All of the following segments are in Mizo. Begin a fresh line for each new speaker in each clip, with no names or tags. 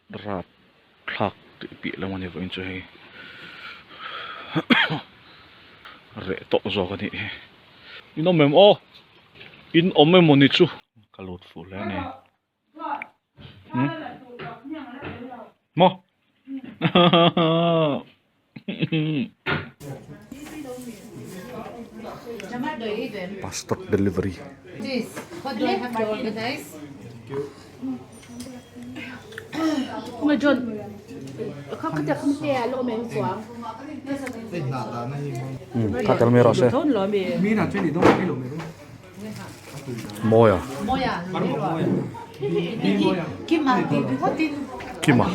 Rap thlak tih piah lam a ni vawiin chu hei reh tawh zawk a nih hi in awm em aw in awm emaw ni chu ka lut fuh hle a ni hmm maw Pastor delivery. Kha tel mai rawh se. Mawia. Kima.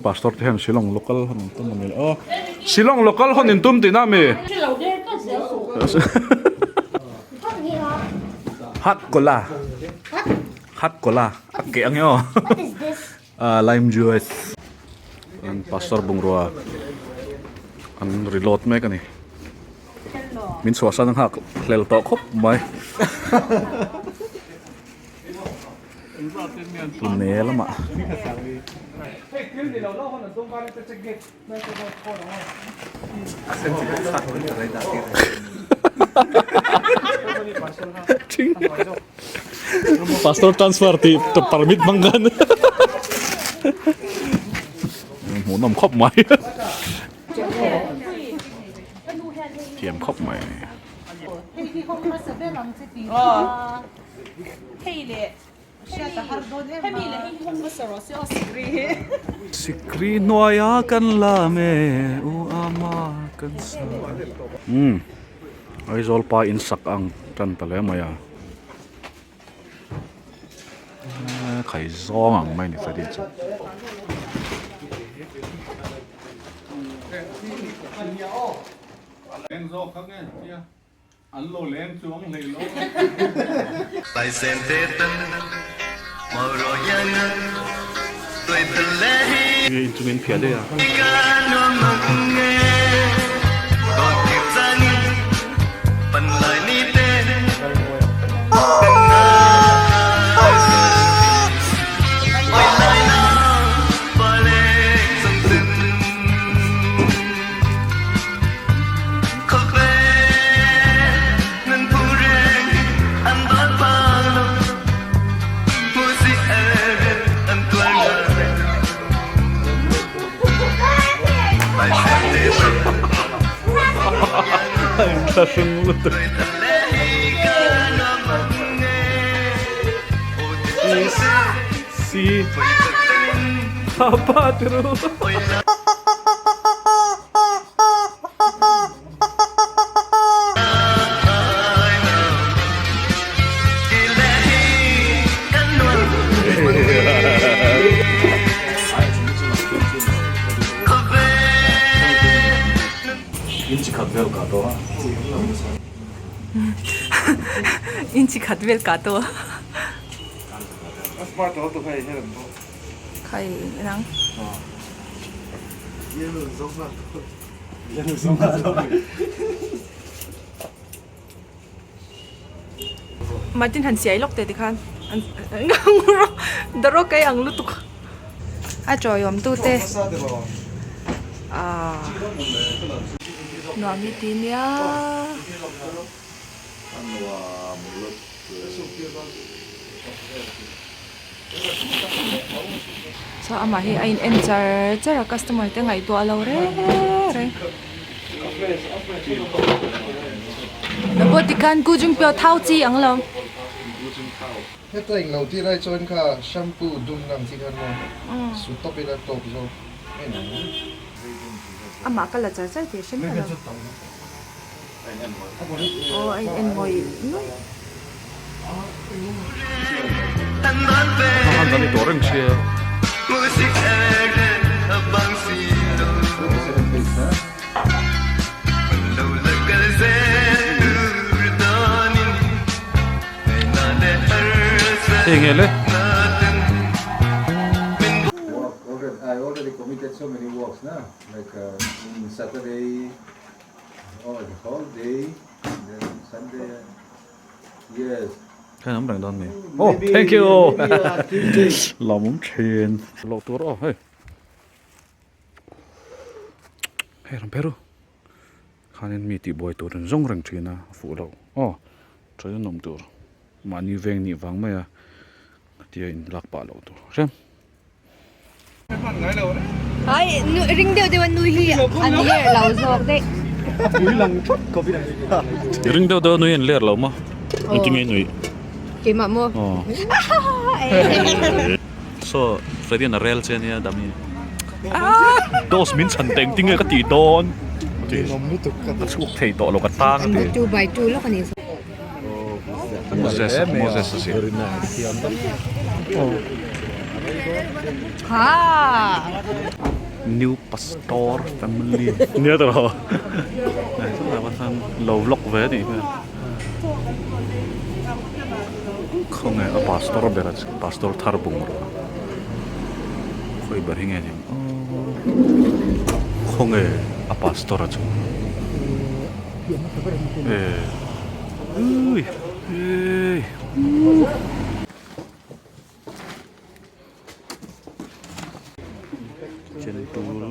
Pastor te hian Shillong local hawn an tum a ni le aw. Shillong local hawn in tum tihna ami? Hot cola. Hot cola. A keh ang e aw. Lime juice an pastor bungrua an reload mek a ni min chhuahsan a nghak hlel tawh khawp mai pune lamah. Pastor transfer tih permit hmang khan hmuhnawm khawp mai thiam khawp mai. Sikri hnuaia kan lam e u ama kan sa umm Aizawl pa in sak ang tan ta hle mai a khai zawng ang mai a ni Freddy chu.
An lo leng chuang hlei lo.
In chung in phiah daih a. A inthlahrung lutuk. Si Apa tiru. Inchi khat vel kah tawh a.
Inchi khat vel kah tawh a. Khai nang. Martin han siai lawk teh tikhan dawrawk ei ang lutuk a chawiawm tute ahh nuam hi ti nia. Chuan amah hi a in en char char a customer te ngaihtuah lo reng reng. Robot tikhan ku jing pawh thau chi ang lo.
Heta englo tih lai chuan kha shampoo dum na ang chi khan maw su tawp ila tawp zawk en ang.
Amah ka la char char tih a hre miah lo. Aw a in en ngawih ngawih.
Khan awm reng dawn mi. Oh, thank you. Lawmawm thin. Loh tur aw hei. Hei ram pheru. Khanin mi tihbuai tur in zawng reng thin a, a fuh loh. Aw, tawih a nawm tur. Mahni veng nih vang mai a, tia in lak pah loh tur. Hrem.
Ai, ring deuh deuh a nui hi an ler lo zawk daih.
Ring deuh deuh a nui an ler lo maw? Engtin nge nui?
Keimah maw?
Aw. Saw Freddy an a rel che ania Dami. Dos min chhan teng tinge ka tih dawn. Ka chhuk thei tawh lo ka tang a ti.
2 by 2 lawk a ni.
Moses Moses a si.
Kha.
New Pastor family. Nia tawh lo. Lo vlog ve a nih hmel. Khawnge a pastor ber a pastor thar bungrua khawi ber hi nge ni aw khawnge a pastor a chu eh ui eh uh. Chentul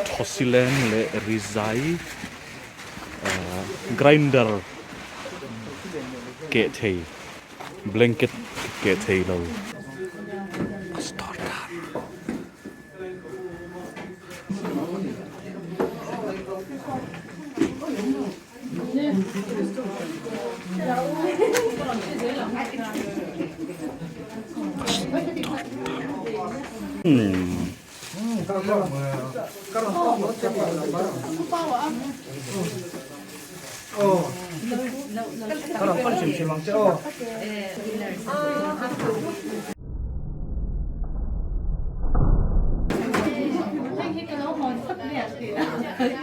thawsileng leh rizai ahh grinder keh thei blanket keh thei lo pastor thar.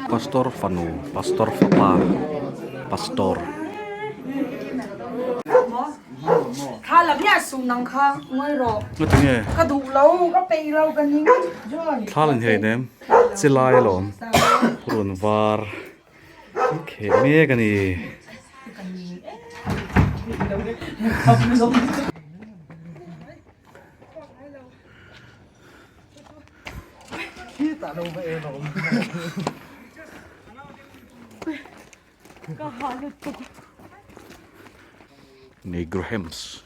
Pastor fanu pastor fapa pastor.
Kha lam hian suh nang kha ngawi rawh.
Ngati nge?
Ka duh lo ka peih lo ka ning John.
Thla lan hei nem chilai alawm run var kheh mek a ni. Negro Hems.